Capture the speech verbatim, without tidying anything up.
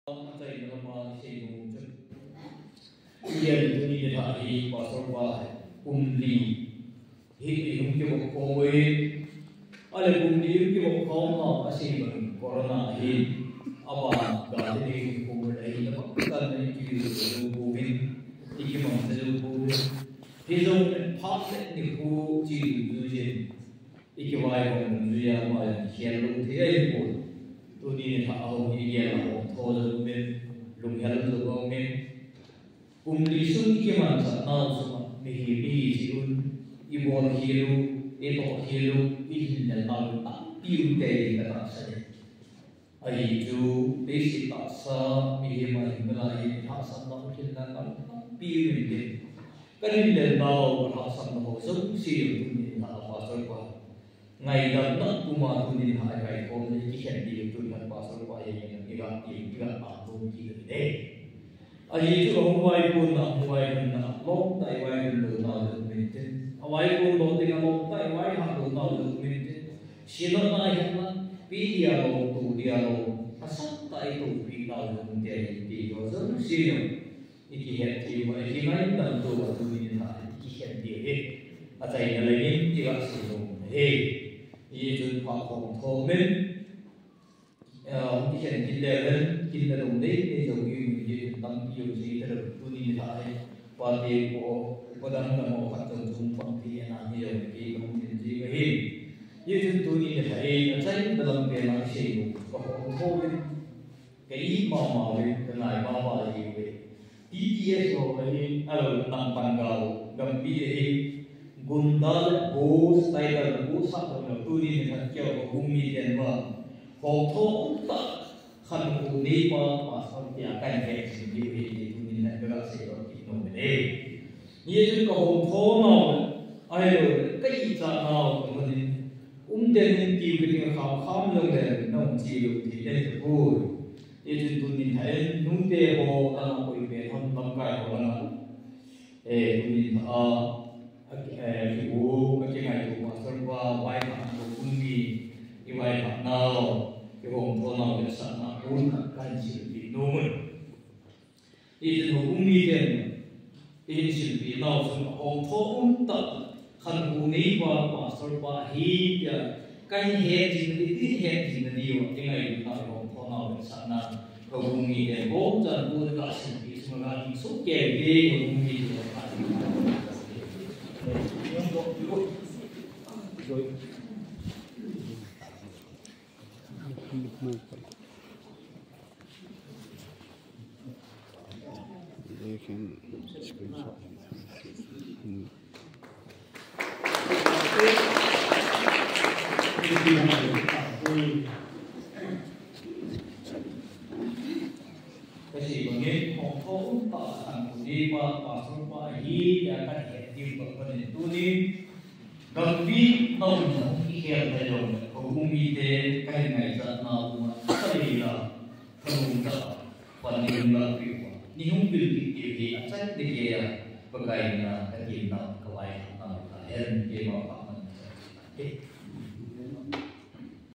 Achaina lama isei nom chu, iyan tuni nilhah hi Pastor pa hi kum li hi ihung kivop khom uve. Ahile kum li ihung kivop khom a asei bang Corona hi aban gah te ding hi kum li ahi na bang tan na ikilu jou pouvin, ikimang jou pouvin. Hijongle phat le nikho chi jou jin ikivaihom jui a, ama jong khel lou thei ahipoi. Tuni nilhah a hung hi igel a hung tho jou umin, lunghel jou umin. Kum li sung ikimanchah nau sunga mihem ihi jeh un, ibol khel u, itoh khel u, ihin lel nau tampi um tei ding katahsan e. Ahi chu, leiset tahsa, mihem a hin nalai hin, hahsatna, lungkimna tampi um inte. Kahin lel nau, kahahsatna ho jouse jong tuni nilhah a Pastor pa ngaidamna puma tuni nilhah a ikaikhom le ikikhen ding tuni nilhah Pastor pa hi ngen iga ti, iga ti nom kit in ahi. Ahi chu ahung vaikonna, ahung vailhunna, lom tah a ivailhun lou nau jong um inte. Avaikon lou ding a lom tah a ivaihah lou nau jong um inte. Synod a ihetna, pi dia lom, tu dia lom, asang tah a itoupi nau jong um inte ahi ti ho jouse jong ikihet thei uva, ikingaidam tou uva tuni nilhah a ikikhen ding ahi. Achaina lengin iga sei nom ahi. Hijeh chun phat khom thom in, eh, hung kikhen kit leu hen, kin le lung nei nei jou hi um in, hijeh chun tampi jong sei talou, tuni nilhah hi pate upa, upa dang dang ho khat jong chung pang thei ana hi jong kei kahung tin jing ahi. Hijeh chun tuni nilhah hi achaina lam pen a isei nom, kahom thom in, ka it mama uve, ka ngai mama uve. T T S ho ahi, ahilou le Nampan gal, gampi ahi, gunda le boss title na boss sah lou le, tuni nikhat keiho houbung miten vang hongtho umtah, khankho neipa Pastor tia kahin hejing diu ahi ti tuni nikhat kaga seidoh kit nom e. Hijeh chun kahongtho nau le, ahilou le ka itchat nau le, umden in tiu kiti a kham kham jongle, nahung che lou thei tapoi. Hijeh chun tuni nilhah in, nute ho langa koi pen ham, lamkai ho langa, eh, tuni nilhah a, a, eh, kibu, akingaito Pastor pa, vaihahna houbung mi, ivaihah nau, ihongtho nau vetsahna, pon khat kahin silpeh nom e. Hijeh chun houbung miten ihin silpeh nau chun ahongtho umtah, khankho neipa Pastor pa ahi tia kahin hejing nadiu, ihin hejing nadiu a, kingailutna, ihongtho nau vetsahna, houbung miten bomchan pon kaga silpeh chun kaga ding soh kei uve, houbung miten They can screenshot. Kasei bangin, hongtho umtah, khankho neipa Pastor pa ahi tia kahin het diu tobang in tuni, gampi na umna hung kikhel na jongle, houbung mite kahin ngaichat nau a, khalei la, khalung tah a pan neihung lahpeh uva, neihung pil kit diu hi achan ding e, Pakai mina katin nau, kavaihah nau tahen, keima phat man chan.